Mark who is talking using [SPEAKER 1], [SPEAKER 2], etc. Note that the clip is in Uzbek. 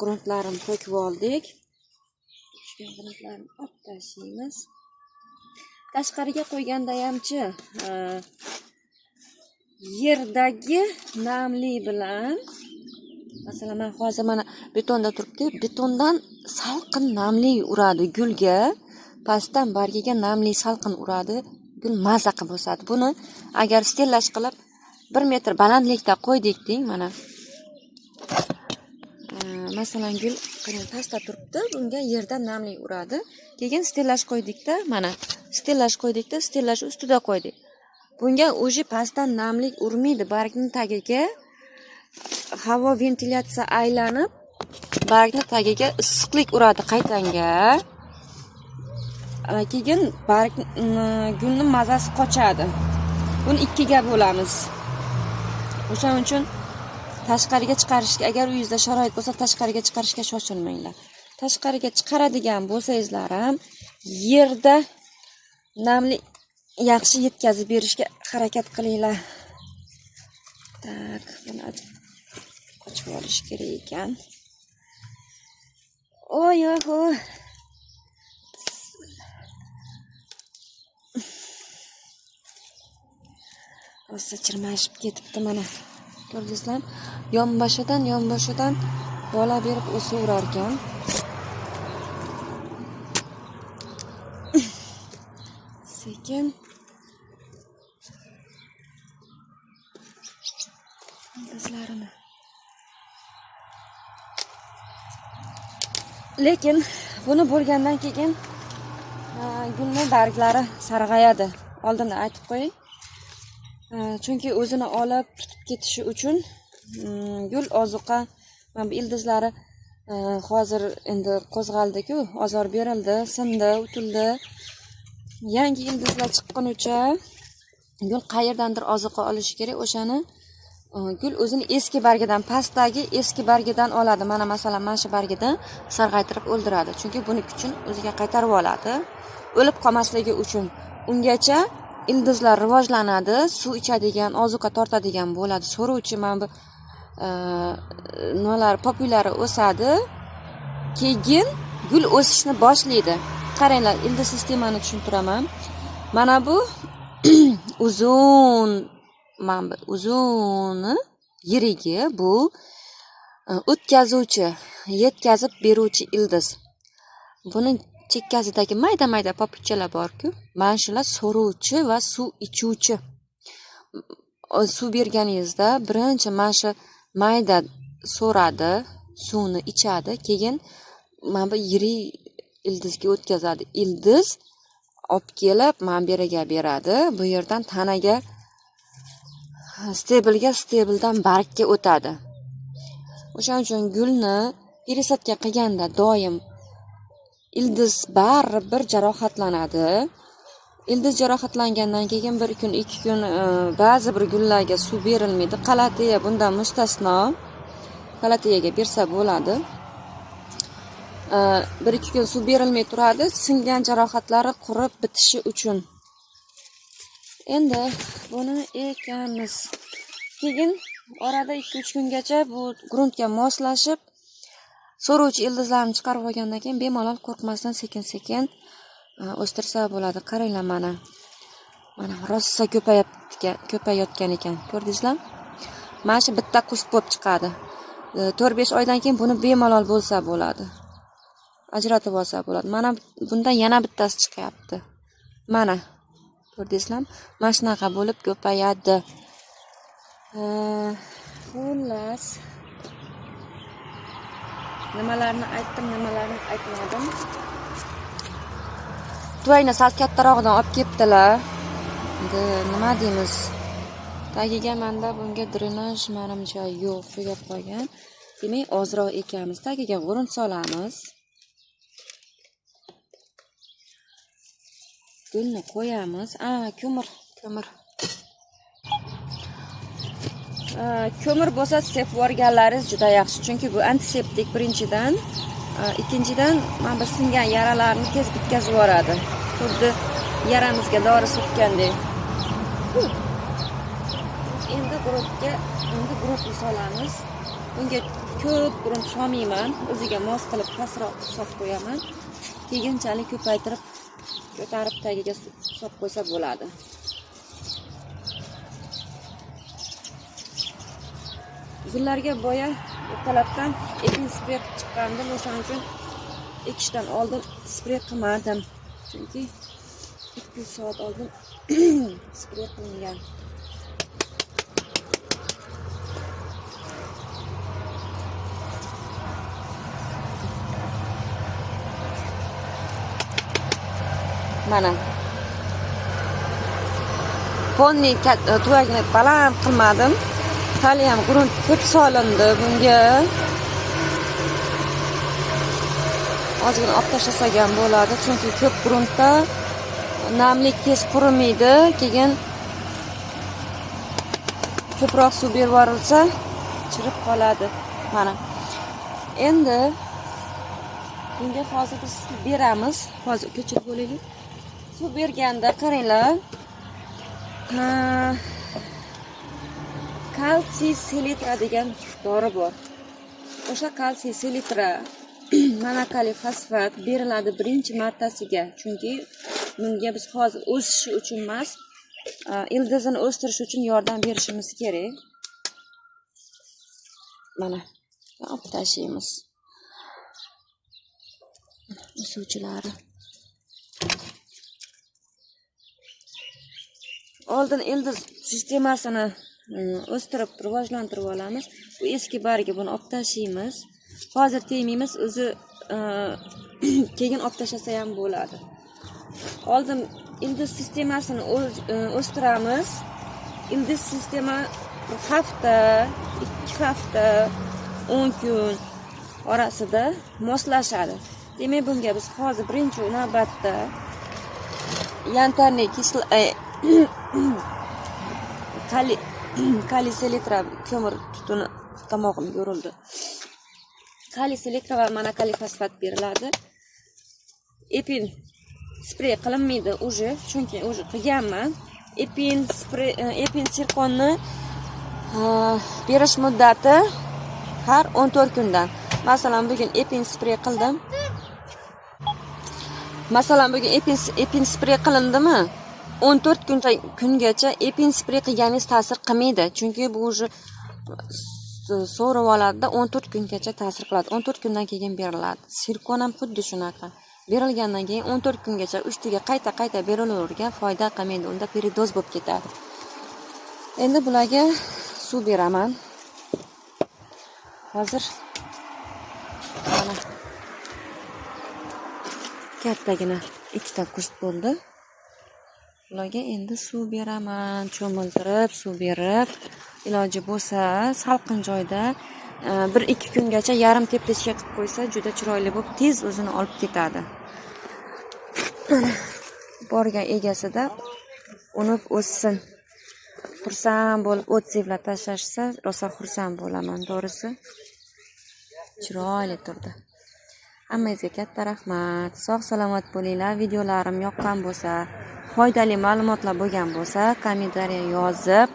[SPEAKER 1] Gruntlarini to'kib oldik. Tushgan gruntlarni olib tashlaymiz. Tashqariga qo'yganda hamchi yerdagi namlik bilan, masalan, men hozir mana betonda turibdi, betondan salqin namlik uradi gulga, pastdan bargiga namlik salqin uradi, gul maza qilib o'sadi. Buni agar stellaj qilib 1 metr balandlikda qo'ydik deng, mana masalan gul pastda turibdi, bunga yerdan namlik uradi. Keyin stellaj qo'ydikda, mana stellaj qo'ydikda, stellaj ustida qo'ydik. Bunga o'zi pastdan namlik urmaydi, bargning tagiga havo ventilyatsiya aylanib, bargni tagiga issiqlik uradi qaytanga. Keyin barg gulning mazasi qochadi. Buni ikkiga bo'lamiz. O'shaning uchun tashqariga chiqarishga, agar uyingizda sharoit bo'lsa, tashqariga chiqarishga shoshilmanglar. Tashqariga chiqaradigan bo'lsangizlar ham yerda namlik yaxshi yetkazib berishga harakat qilinglar. Tak, buni ochib olish kerak ekan. Oy, oho. Rosa chirmashib ketibdi mana. Ko'rdingizlar? Yonboshidan bola berib o'saverar ekan. Sekin ildizlarini. Lekin buni bo'lgandan keyin gulning barglari sarg'ayadi. Oldin aytib qo'ying. Chunki o'zini olib tutib ketishi uchun gul ozuqa, mana bu ildizlari hozir endi qo'zg'aldi-ku, ozor berildi, sindi, utildi. Yangi ildizlar chiqqunicha gul qayerdandir ozuqa olishi kerak, o'shani gul o'zini eski bargidan, pastdagi eski bargidan oladi. Mana masalan, mana shu bargidan sarg'aytirib o'ldiradi. Chunki buni kuchini o'ziga qaytarib oladi, o'lib qolmasligi uchun. Ungacha ildizlar rivojlanadi, suv ichadigan, ozuqa tortadigan bo'ladi. So'ruvchi mana bu nimalar, populari o'sadi. Keyin gul o'sishni boshlaydi. Qaranglar, ildiz sistemani tushuntiraman. Mana bu uzun, mana bu uzuni yirigi bu o'tkazuvchi, yetkazib beruvchi ildiz. Buni chekkasidagi mayda-mayda popukchalar bor-ku, mana shular so'ruvchi va suv ichuvchi. Suv berganingizda birinchi mana shu mayda so'radi, suvni ichadi, keyin mana bu yirik ildizga o'tkazadi. Ildiz olib kelib mana bu yerga beradi. Bu yerdan tanaga, stebelga, stebeldan bargga o'tadi. O'shaning uchun gulni peresadka qilganda doim ildiz baribir jarohatlanadi. Ildiz jarohatlangandan keyin 1 kun, 2 kun ba'zi bir gullarga suv berilmaydi. Qalatiya bundan mustasno. Qalatiyaga bersa bo'ladi. 1-2 kun suv berilmay turadi, singan jarohatlari qurib bitishi uchun. Endi buni ekamiz. Keyin orada 2-3 kungacha bu gruntga moslashib, so'ruvchi ildizlarni chiqarib olgandan keyin bemalol qo'rqmasdan sekin-sekin o'stirsa bo'ladi. Qaranglar mana. Mana rosa ko'payotgan ekan. Ko'rdingizlar? Mana shu bitta qust bo'lib chiqadi. 4-5 oydan keyin buni bemalol bo'lsa bo'ladi. Ajratib olsa bo'ladi. Mana bundan yana bittasi chiqyapti. Mana ko'rdingizlar? Mana shunaqa bo'lib ko'payadi. Xullas, nimalarni aytdim, nimalarni aytmadim. Tuvayni sal kattarog'idan olib kelibdilar. Endi nima deymiz? Tagiga menda bunga drenaj manimcha yo'q, tugab qolgan. Demak, ozroq ekamiz. Tagiga g'urun solamiz. Gulni qo'yamiz. Ko'mir, ko'mir. Ko'mir bo'lsa sepib yuborganlaringiz juda yaxshi, chunki bu antiseptik birinchidan, ikkinchidan mana bu singan yaralarni tez bitkazib yuboradi. Xuddi yaramizga dori surtgandek. Endi gruntga, endi gruntni solamiz. Bunga Ko'p grunt solmayman, o'ziga mos qilib pastroq solib qo'yaman. Keyinchalik ko'paytirib ko'tarib tagiga solib qo'ysa bo'ladi. Gullarga boya ertalabdan epin sprey chiqqandim, o'shaning uchun ekishdan oldin sprey qilmadim. Chunki 2 soat oldin sprey qilingan. Mana ponni tuvakni baland qilmadim. Hali ham grunt ko'p solindi bunga. Ozgina olib tashlasak ham bo'ladi, chunki ko'p gruntda namlik tez qurimaydi, keyin ko'proq suv berib yuborilsa chirib qoladi. Mana endi bunga hozir biz suv beramiz. Hozir ko'chirib bo'laylik. Suv berganda qaranglar, kalsiy selitra degan dori bor. O'sha kalsiy selitra monokaliy fosfat beriladi birinchi martasiga, chunki bunga biz hozir o'sishi uchun emas, ildizini o'stirish uchun yordam berishimiz kerak. Mana olib tashlaymiz o'suvchilari. Oldin ildiz sistemasini o'stirib rivojlantirib olamiz. Bu eski bargi buni olib tashlaymiz. Hozir tegmaymiz, o'zi keyin olib tashlasa ham bo'ladi. Oldin ildiz sistemasini o'stiramiz. Ildiz sistema bir hafta, 2 hafta, 10 kun orasida moslashadi. Demak, bunga biz hozir birinchi navbatda yantarniy kaliy selitra ko'mir tutuni tomog'imga urildi. Kaliy selitra va monokaliy fosfat beriladi. Epin sprey qilinmaydi уже, chunki уже qilganman. Epin sprey, epin sirkonni berish muddati har 14 kundan. Masalan, bugun epin sprey qildim. Masalan, bugun epin sprey qilindimi? 14 kungacha epin sprey qilganingiz ta'sir qilmaydi, chunki bu уже so'rib oladida 14 kungacha ta'sir qiladi. 14 kundan keyin beriladi. Sirkon ham xuddi shunaqa. Berilgandan keyin 14 kungacha ustiga qayta-qayta berilavergan foyda qilmaydi, unda peridoz bo'lib ketadi. Endi bularga suv beraman. Hozir mana kattagina ikkita kust bo'ldi. Bularga endi suv beraman, cho'miltirib suv berib, iloji bo'lsa salqin joyda 1-2 kungacha yarim teplichka qilib qo'ysa juda chiroyli bo'lib tez o'zini olib ketadi. Mana borgan egasida unib o'ssin. Xursand bo'lib o't sevlar tashlashsa, rosa xursand bo'laman, to'g'risi. Chiroyli turdi. Hammangizga katta rahmat. Sog' salomat bo'linglar. Videolarim yoqqan bo'lsa, foydali ma'lumotlar bo'lgan bo'lsa, kommentariya yozib